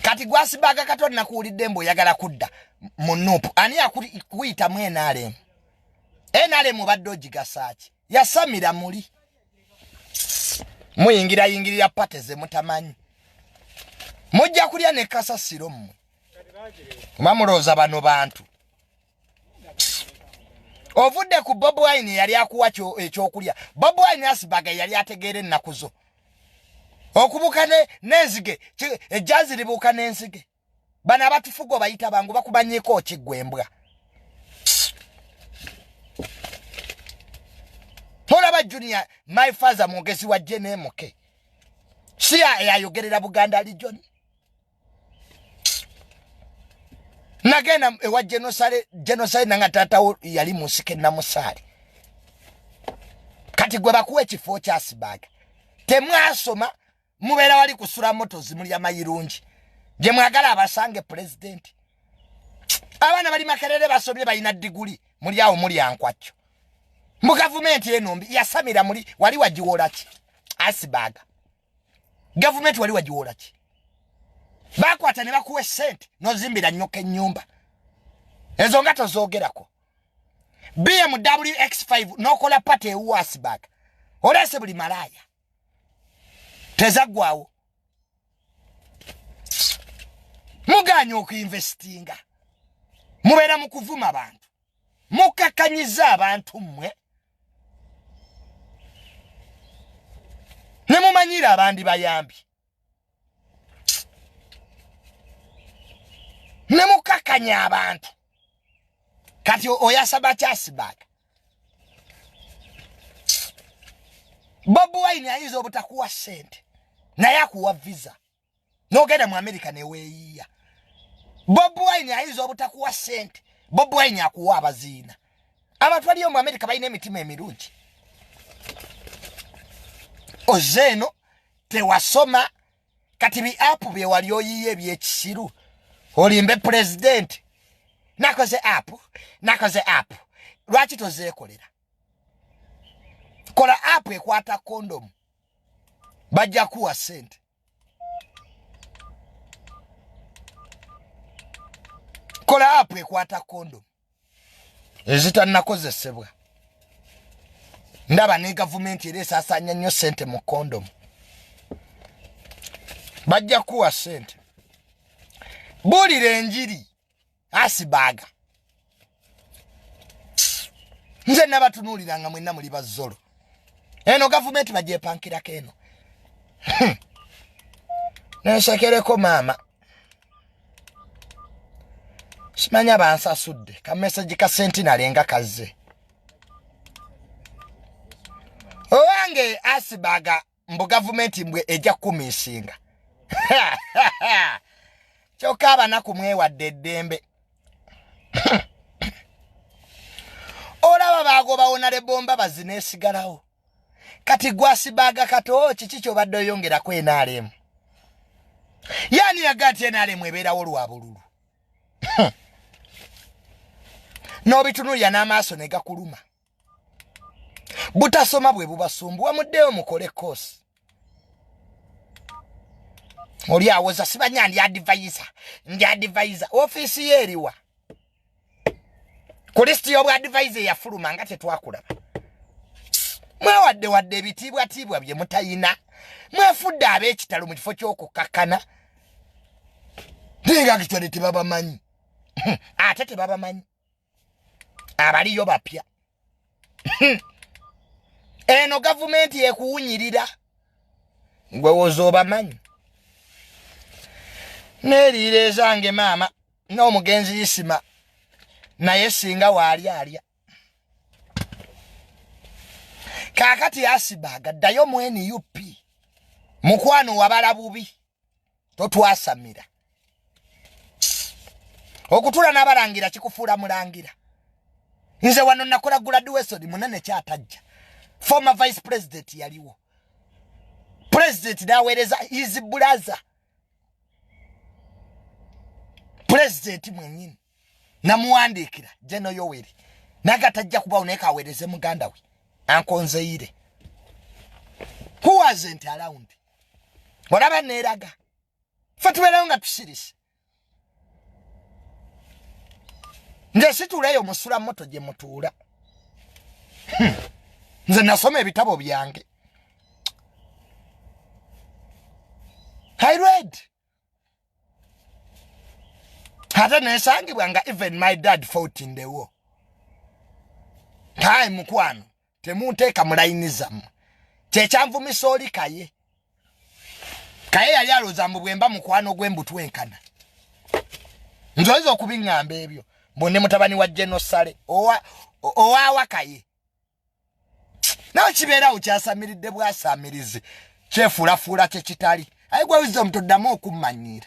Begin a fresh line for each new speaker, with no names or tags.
Kati gwasibaga kato nakuwulidde mbu oyagala kudda mu NUP. Ani akuyitamu NRM? NRM obadde ogigasaaki? Yasamira muli. Muyingira yingirira pate ze mutamanyi. Mujja kulya ne kasasiro mmwe. Oba mulowooza bano bantu. Ovudde ku Bobi Wine yali akuwa ekyokulya. Bobi Wine asibaga yali ategeera ennaku zo. Okubuuka n'enzige, ejjazi libuuka n'enzige. Bano abatufuga obayita bangu bakumanyiiko ki ggwe embwa? Olaba Junior, my father mwogezi wa JNMK. Si yayogerera Buganda Region. Nagenda ewa Genosale nanga taata wo yali mu nsiko e Namusaale. Kati gwe bakuwa ekifo kya Sibaga. Temwasoma, mubeera wali kusula motozi mulya mayirungi. Gye mwagala abasange pulezidenti. Abaana bali Makerere basomye balina diguli, muli awo mulya nkwacyo. Mu gavumenti eno mbi yasamira muli wali wagiwola ki? Asibaga. Gavumenti wali wagiwola ki? Bakwata ne bakuwa essente n'ozimbira nnyoko ennyumba. Ezo nga tozoogerako. BMW X5 n'okola pate ewuwo Asibaga. Oleese buli malaaya. Tezaggwawo. Mugaanye okuinvestinga. Mubeera mu kuvuma bantu. Mukakkanyiza abantu mmwe. Ne mumanyira abandi bayambi. Ne mukakkanya abantu. Kati oyasaba kyasibaga. Bobi Wine ayinza obutakuwa ssente naye akuwa visa n'ogenda mu America neweeyiya. Bobi Wine ayinza obutakuwa ssente, Bobi Wine akuwa abaziina. Abantu baliyo mu America balina emitima emirungi. Ozze eno tewasoma, kati bi app bye wali oyiye ebyekisiru olimbe pulezidenti. Nakoze app, nakoze app. Lwaki tozeekolera? Kola app ekwata kondomu, bajja kuwa ssente. Kola app ekwata kondomu ezitannakozesebwa. Ndaba ne gavumenti era esaasaanya nnyo ssente mu kondomu, bajja kuwa ssente. Buulira enjiri asibaga. Nze nabatunuulira nga mwenna muli bazzolo. Eno gavumenti bagyepankirako eno. Nensekereko maama. Simanya bansasudde. Ka message ka Sentinel nga kazze. Owange asibaga mbu gavumenti mbwe ejja kukumisinga. Kyokka abanaku mwewadde eddembe. Olaba baagobawo na lebomba bazineesigalawo. Kati gwasibaga kato kiki ky'obadde oyongerako NRM? Yaani yaga nti NRM ebeerawo lwa bululu. N'obitunuulira n'amaaso ne gakuluma. Butasoma bwe bubasumbuwa, muddeyo mukole koosi. Oli awoza sibanya ndi advisor, ndi advisor. Ofiisi ye eriwa? Ku lisiti y'obwa advisor eyafuluma nga tetwakulaba. Mwewadde wadde ebitiibwatiibwa bye mutayina. Mwefudde ab'ekitalo mu kifo ky'okukakkana. Naye nga actually tebabamanyi. Ate tebabamanyi. Abaliyo bapya. Eno gavumenti ekuwunyirira. Gwe woza obamanyi. Neeriira ezange maama n'omugenzi Isima naye singa waali alya. Kaakati Asibaga ddayo mu NUP. Mukwano wabala bubi. Totwasamira. Okutula n'abalangira kikufuula mulangira. Nze wano nakola graduation munene kyatajja. Former vice president yaliwo. President n'aweereza his brother. President mwennyini namuwandiikira General Yoweri naga tajja kubawo naye kaweereze muganda we ankonzeyire. Who wasn't around? Olaba neeraga. Fe tubeerawo nga tusirise. Nze situula eyo musula moto gye mutuula. Nze nasoma ebitabo byange. I read. Ate nesangibwa nga even my dad fought in the war. Tayi mukwano, temunteeka mu layini zammwe. Kyekyanvumisa oli Kaye. Kaye yali alowooza mbu bwemba mukwano gwe mbu twenkana. Nze oyinza okubiŋŋamba ebyo mbu ndi mutabani wa General Saleh owawa Kaye. Nawe kibeerawo kyasamiridde bwasamirizi, kyefuulafuula kye kitali. Aye gwe Wisdom toddamu okummanyiira.